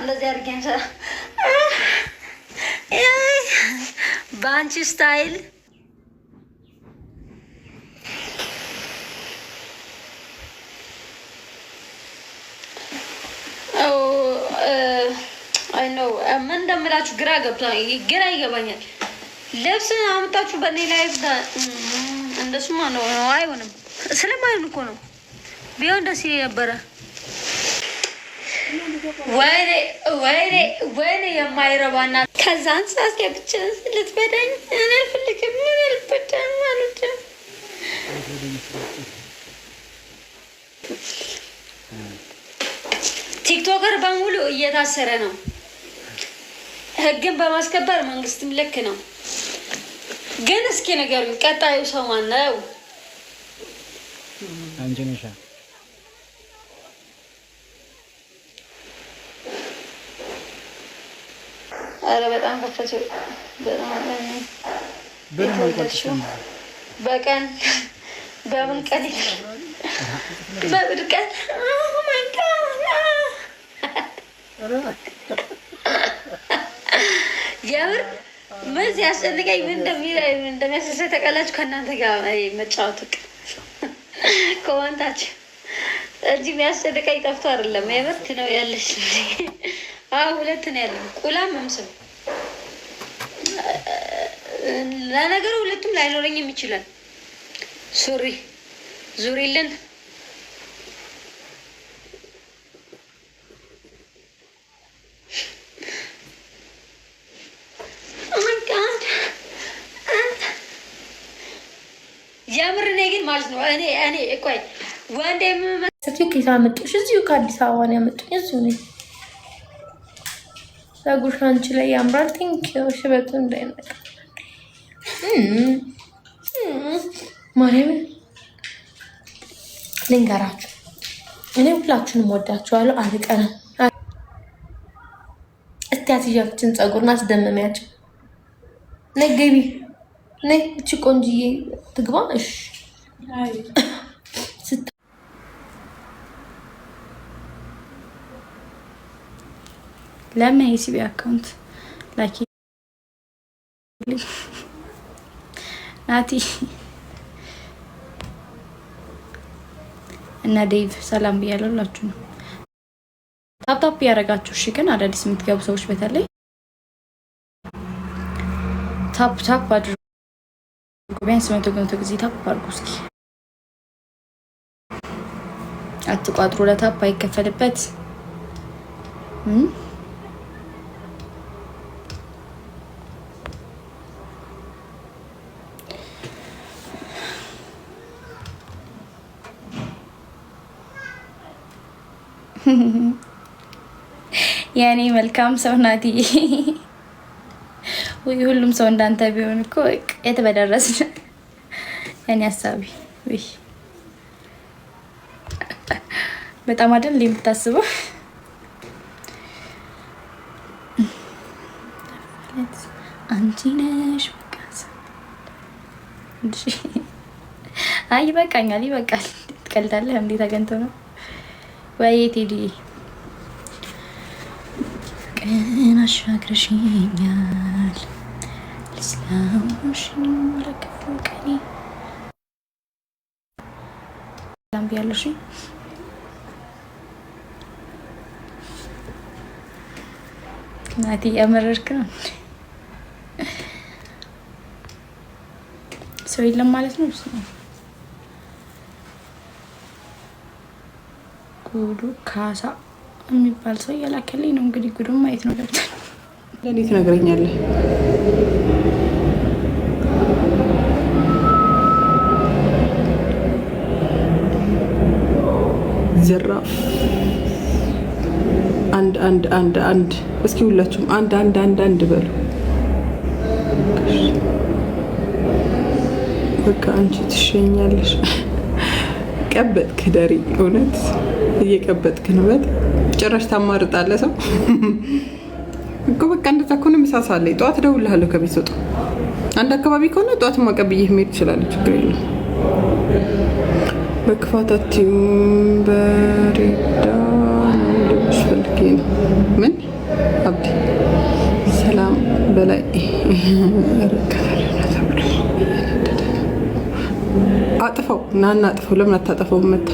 እንደዚህ አድርጌ በአንቺ style ነው። ምን እንደምላችሁ ግራ ገብቷል። ግራ ይገባኛል። ልብስ አምጣችሁ በእኔ ላይ እንደሱማ ነው አይሆንም። ስለማይሆን እኮ ነው። ቢሆን ደስ ይለኝ ነበረ። ወይኔ ወይኔ ወይኔ የማይረባና ከዛ አንሳ አስገብቼ ልትበዳኝ እኔ አልፈልግም። ምን አልበዳም አልወድም። TikToker በሙሉ እየታሰረ ነው። ህግን በማስከበር መንግስትም ልክ ነው። ግን እስኪ ንገሩኝ፣ ቀጣዩ ሰው ማን ነው? አንቺ ነሽ። ኧረ በጣም ከፈቱ። በጣም በቀን በምን ቀን በምን ቀን የምር ምን ሲያስጨንቀኝ ምን እንደሚያስደስተኝ ታውቃላችሁ? ከእናንተ ጋር መጫወት ከዋንታችሁ እንጂ የሚያስጨንቀኝ ጠፍቶ አይደለም። የምር ነው ያለች። አዎ ሁለት ነው ያለው። ቁላም መምስል ለነገሩ ሁለቱም ላይኖረኝም ይችላል። ሱሪ ዙሪልን። የምር እኔ ግን ማለት ነው እኔ እኔ ቆይ ወንድ ከየት አመጡሽ? እዚሁ ከአዲስ አበባ ነው ያመጡኝ። እዚሁ ነኝ። ፀጉርሽ አንቺ ላይ ያምራል። Thank you። ሽበቱ እንዳይነቃ ማርያምን ልንገራችሁ፣ እኔ ሁላችሁንም ወዳችኋለሁ። አልቀናም። እስቲ አትያችን ፀጉርን አስደመሚያቸው። ነይ ገቢ ነይ። እቺ ቆንጅዬ ትግባ። እሺ ለምን የ CBE account ላኪ ናቲ እና ዴቭ ሰላም ብያለሁ። ሁላችሁ ነው tap tap ያደረጋችሁ። እሺ ግን አዳዲስ የምትገቡ ሰዎች በተለይ tap tap አድርጉ። ቢያንስ 100 100 ጊዜ tap አድርጉ እስኪ። አትቋጥሩ። ለ tap አይከፈልበት። የኔ መልካም ሰው ናትዬ፣ ውይ ሁሉም ሰው እንዳንተ ቢሆን እኮ የት በደረስን። የኔ ሀሳቢ ውይ በጣም አይደል የምታስበው። አንቺ ነሽ በቃ። አይ ይበቃኛል፣ ይበቃል። ትቀልዳለህ እንዴት አገኝቶ ነው ወይ ቴዲ? ቀን አሻግረሽኛል ልስላምሽኝ ለክፉ ቀኔ ሰላም ብያለሽ። ናቲ እያመረርክ ነው። ሰው የለም ማለት ነው። ጉዱ ካሳ የሚባል ሰው እየላከልኝ ነው። እንግዲህ ጉዱን ማየት ነው። ገብተን ለእኔ ትነግረኛለህ። ዘራፍ አንድ አንድ አንድ አንድ። እስኪ ሁላችሁም አንድ አንድ አንድ አንድ በሉ። በቃ አንቺ ትሸኛለሽ። ቀበጥክ ደሪ፣ እውነት እየቀበጥክ ነው። በጣም ጭራሽ ታማርጣለህ ሰው እኮ። በቃ እንደዛ ከሆነ ምሳ ሰዓት ላይ ጠዋት እደውልልሃለሁ ከቤት ስወጣ። አንድ አካባቢ ከሆነ ጠዋት ማቀብዬህ መሄድ እችላለሁ። ችግር የለም። በክፋት አትዩም። በሬዳ ነው ልብሽ ፈልጌ ነው። ምን አብዲ ሰላም በላይ አጥፈው ናና አጥፈው። ለምን አታጠፈው? መታ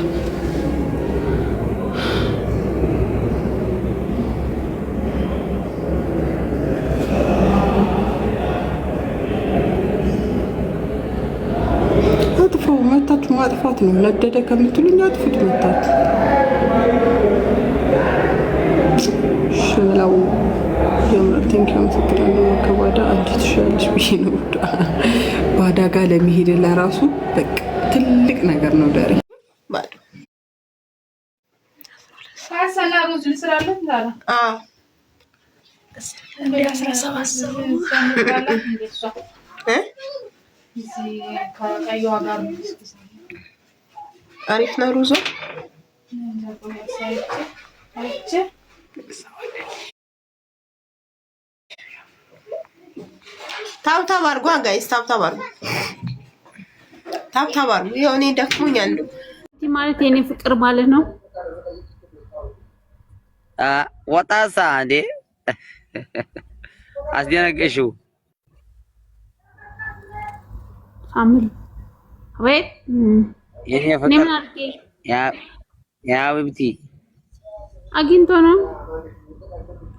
አጥፈው። መታችሁ ማጥፋት ነው። ነደደ ከምትሉኝ አጥፉት መታችሁ። ሽበላው ያምራል። Thank you አመሰግናለሁ። ከባዳ አንቺ ትሻለሽ ብዬ ነው። ባዳ ጋር ለመሄድ ለራሱ በቃ ትልቅ ነገር ነው። ደሬ አሪፍ ነው ሩዞ። Tap tap አድርጓ guys፣ tap tap አድርጉ፣ tap tap አድርጉ። ይኸው እኔ ደክሞኛል ማለት የኔ ፍቅር ማለት ነው። ወጣሳ እንዴ አስደነገጥሽው። Family አቤት። የኔ ፍቅር የሀቢብቲ አግኝቶ ነው።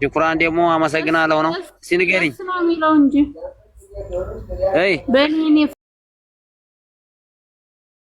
ሽኩራን ደግሞ አመሰግናለሁ ነው ሲንገሪኝ ነው የሚለው እንጂ አይ በእኔ